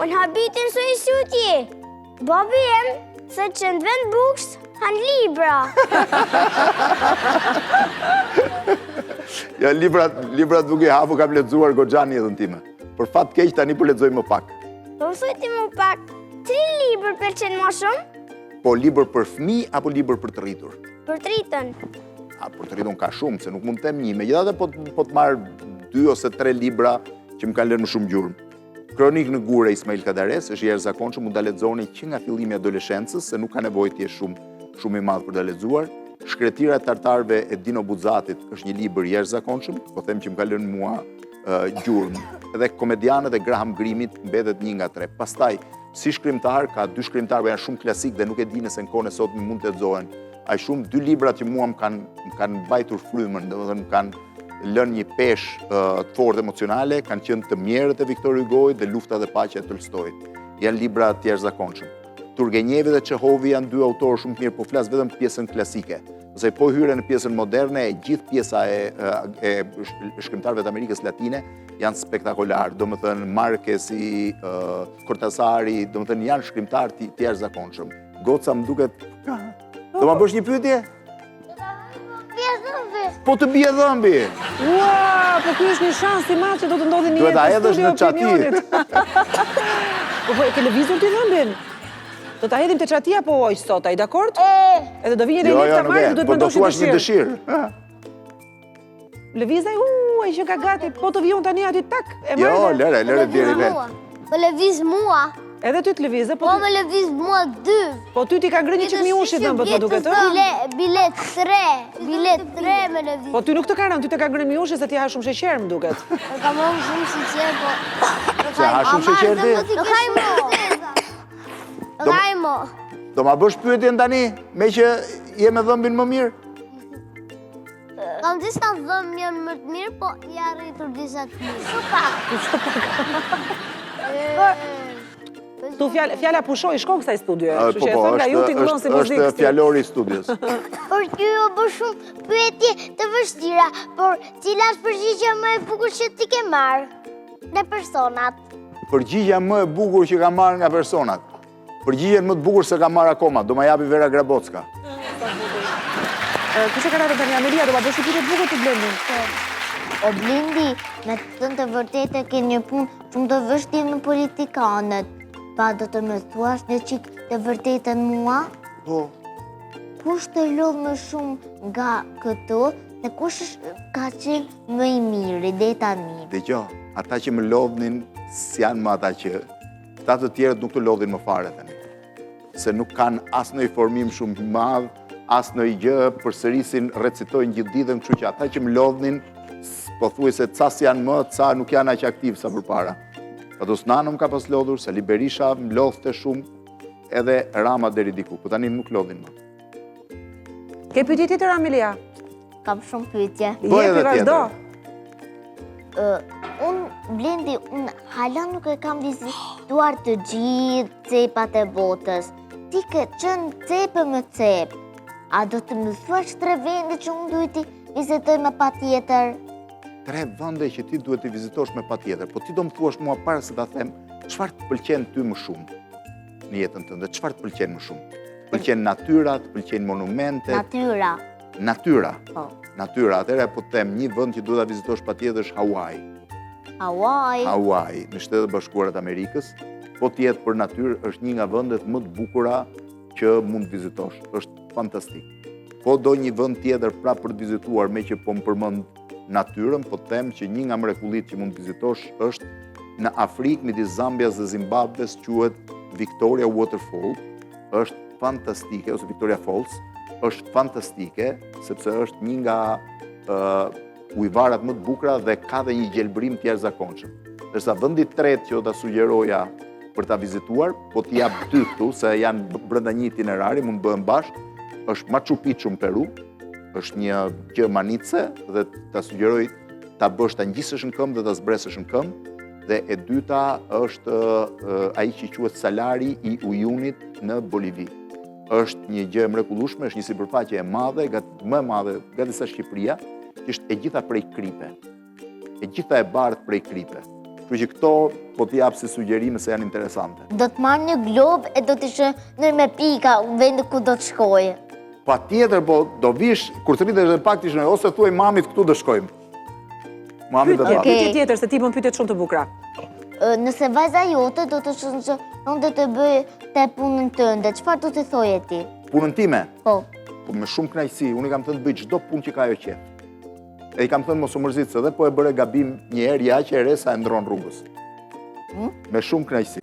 Unë habitem se i si ti. Babi jem, se që në vend bukës, hanë libra. Ja, librat, librat duke i hapur kam lexuar goxha në jetën time. Për fat keq tani po lexoj më pak. Po më thuj ti më pak, cili libër pëlqen më shumë? Po libër për fëmijë apo libër për të rritur? Për të rritun. A, për të rritun ka shumë, se nuk mund të them një. Megjithatë po, po të marr dy ose tre libra që më kanë lënë më shumë gjurmë. Kronikë në gur e Ismail Kadares është i jashtëzakonshëm, mund ta lexoni që nga fillimi i adoleshencës, se nuk ka nevojë të jesh shumë shumë i madh për ta lexuar. Shkretëtira e Tartarëve e Dino Buzatit është një libër i jashtëzakonshëm, po them që më ka lënë mua uh, gjurmë. Edhe Komedianët e Graham Grinit mbetet një nga tre. Pastaj, si shkrimtar, ka dy shkrimtarë, po janë shumë klasik dhe nuk e di nëse në kohën e sotme mund të lexohen. Ai shumë dy librat që mua më kanë më kanë mbajtur frymën, domethënë më kanë lënë një peshë të fortë emocionale, kanë qenë të mjerët e Viktor Hugoit dhe Lufta dhe Paqja e Tolstoit. Janë libra të jashtëzakonshëm. Turgenjevi dhe Çehovi janë dy autorë shumë të mirë, po flas vetëm pjesën klasike. Ose po hyre në pjesën moderne, e gjithë pjesa e, e, e shkrimtarëve të Amerikës Latine janë spektakolar. Domethënë Marquezi, Cortázari, domethënë janë shkrimtarë të, të jashtëzakonshëm. Goca më duket... Do ma bësh një pyetje? Po të bie dhëmbi! Ua, po ky është një shans i madh që do të ndodhi një jetë në studio e opinionit. Po po, e ke lëvizur ti dhëmbin? Do ta hedhim te çatia po oj sot, ai dakord? Edhe do vinje dhe jo, jo, ta marrë, do të po mendosh një dëshirë. Lëviz ai, u, ai që ka gati, po të vijë unë tani aty tak, e marrë. Jo, lëre, lëre deri vetë. Po lëviz mua. Edhe ty të lëviz, po, po më lëviz mua dy. Po ty t'i ka ngrënë një çik miushi dhëmbët, më duket, ë? Bile, bile tre, bile tre më lëviz. Po ty nuk të ka rënë, ty të ka ngrënë miushi se ti ha shumë sheqer, më duket. Po kam unë shumë sheqer, po... Se ha shumë sheqer ti? Nuk haj mo. Nuk haj mo. Do ma bësh pyetjen tani, meqë je me dhëmbin më mirë? Kam disa dhëmbë janë më të mirë, po ja rritur disa të mirë. Shumë pak. Shumë pak. Tu fjala, fjala pusho i shkon kësaj studioje, kështu po, që e po, thënë nga ju tingëllon si muzikë. Është fjalori i studios. Por ju u bë shumë pyetje të vështira, por cila është përgjigja më e bukur që ti ke marrë nga personat? Përgjigja më e bukur që kam marrë nga personat. Përgjigjen më të bukur s'e kam marrë akoma, do ma japi Vera Grabocka. Kush e ka radhën tani, Amelia, do ma bësh një pyetje të bukur për Blendin? Po. O Blendi, me të thënë të vërtetën ke një punë shumë të vështirë me politikanët. Pa do të më thuash një çik të vërtetën mua? Po. Kush të lodh më shumë nga këto dhe kush është ka qenë më i miri deri tani? Dëgjo, ata që më lodhnin, s'janë më ata që Këta të tjerët nuk të lodhin më fare tani. Se nuk kanë as ndonjë formim shumë të madh, as ndonjë gjë, përsërisin, recitojnë gjithë ditën, kështu që ata që më lodhnin, pothuajse ca s'janë më, ca nuk janë aq aktivë sa përpara. Fatos Nano më ka pas lodhur, Sali Berisha më lodhte shumë, edhe Rama deri diku, po tani nuk lodhin më. Ke pyetje tjetër Amelia? Kam shumë pyetje. Bëj edhe tjetër. Unë, Blendi, unë hala nuk e kam vizituar të gjithë cepat e botës. Ti ke qenë cep më cep. A do të më thuash tre vende që unë duhet t'i vizitoj me patjetër? Tre vende që ti duhet t'i vizitosh me patjetër, po ti do më thuash mua para se ta them, çfarë të pëlqen ty më shumë në jetën tënde, çfarë të pëlqen më shumë? Të pëlqen natyra, të pëlqen monumentet? Natyra. Natyra. Po. Natyra, atëherë po të them një vend që duhet ta vizitosh patjetër është Hawaii. Hawaii. Hawaii, në Shtetet e Bashkuara të Amerikës, po të jetë për natyrë, është një nga vendet më të bukura që mund të vizitosh. Është fantastik. Po do një vend tjetër pra për të vizituar, meqë po më përmend natyrën, po të them që një nga mrekullitë që mund të vizitosh është në Afrikë midis Zambias dhe Zimbabves quhet Victoria Waterfall. Është fantastike ose Victoria Falls, është fantastike sepse është një nga uh, ujëvarat më të bukura dhe ka dhe një gjelbërim të jashtëzakonshëm. Ndërsa vendi i tretë që do ta sugjeroja për ta vizituar, po t'i jap dy këtu se janë brenda një itinerari, mund të bëhen bashkë, është Machu Picchu në Peru, është një gjë mahnitëse dhe ta sugjeroj ta bësh ta ngjisësh në këmbë dhe ta zbresësh në këmbë dhe e dyta është ai që quhet Salari i Ujunit në Bolivi. Është një gjë e mrekullueshme, është një sipërfaqe e madhe, gati më e madhe, gati sa Shqipëria, që është e gjitha prej kripe. E gjitha e bardhë prej kripe. Kështu që këto po t'i jap si sugjerime se janë interesante. Do të marr një glob e do t'i shënoj me pika vende ku do të shkoj. Patjetër, po do vish, kur të rritesh edhe pak t'i shënoj, ose thuaj mamit këtu do shkojmë. Mamit dhe babit. Pyetje tjetër, se ti bën pyetje shumë të bukura. Nëse vajza jote do të shënonte të bënte punën tënde, çfarë do t'i thoje ti? Punën time? Po. Po me shumë kënaqësi, unë i kam thënë të bëjë çdo punë që ka ajo qejf. E i kam thënë mos u mërzit se dhe po e bëre gabim një herë je aq e re sa e ndërron rrugës. Hmm? Me shumë kënaqësi.